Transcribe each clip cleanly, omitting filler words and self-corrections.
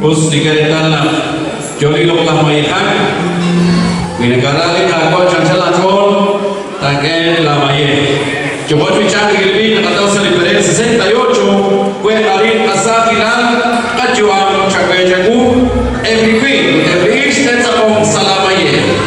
Us nink'e reetal naq yoo li loq'laj mayejak. Wi nakara li Qaawa' chi anchal aach'ool, taak'e laa mayej. Yo'qo chi b'ichank rik'in li b'ich naqataw sa' li perel 68, We arin qasaajilal, qayu'am chawe chawu, eb' li winq ut eb' li ixq te'tz'aqonq sa' laa mayej.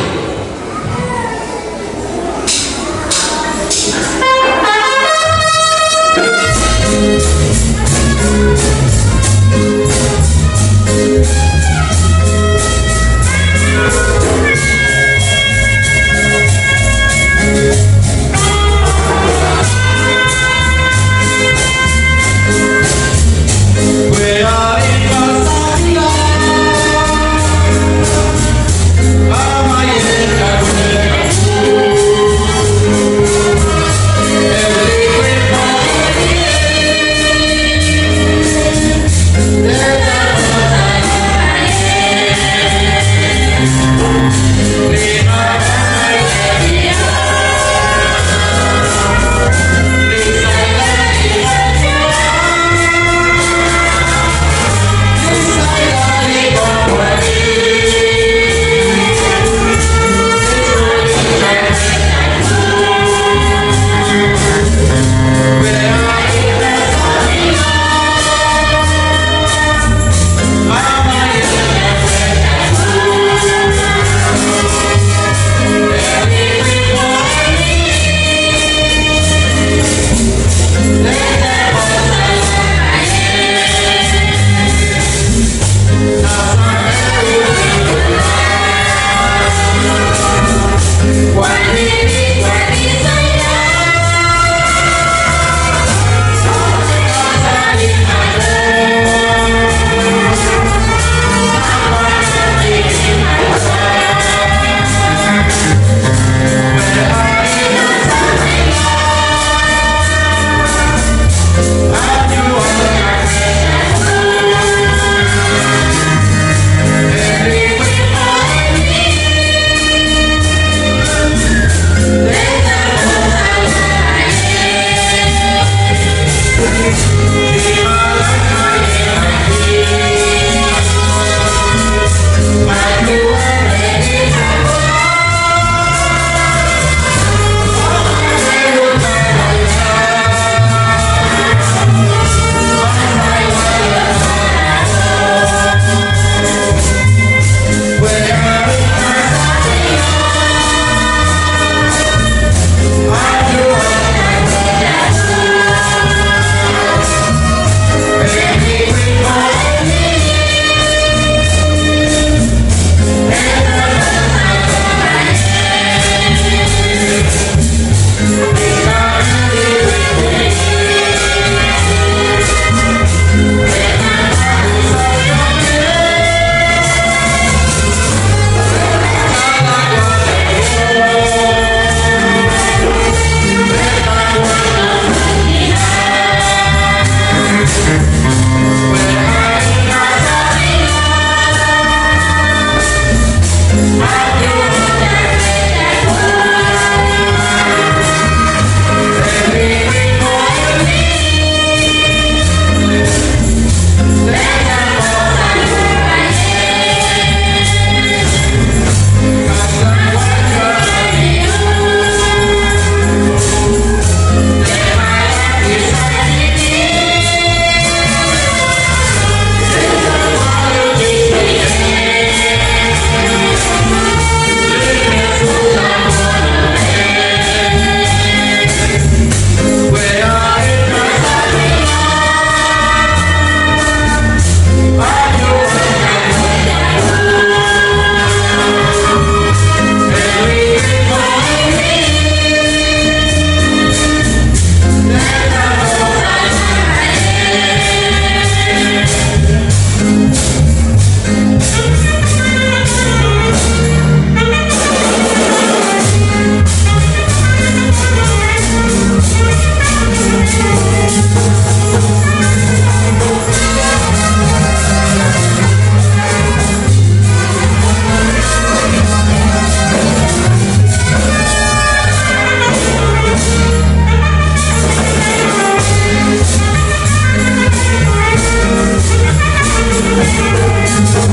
B'antiox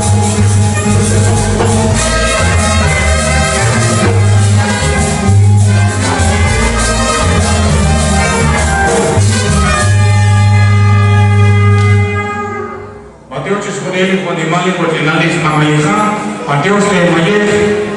chixjunil li jo'nimal li jo'ch'inal li xqamayeja. B'antiox leemayej.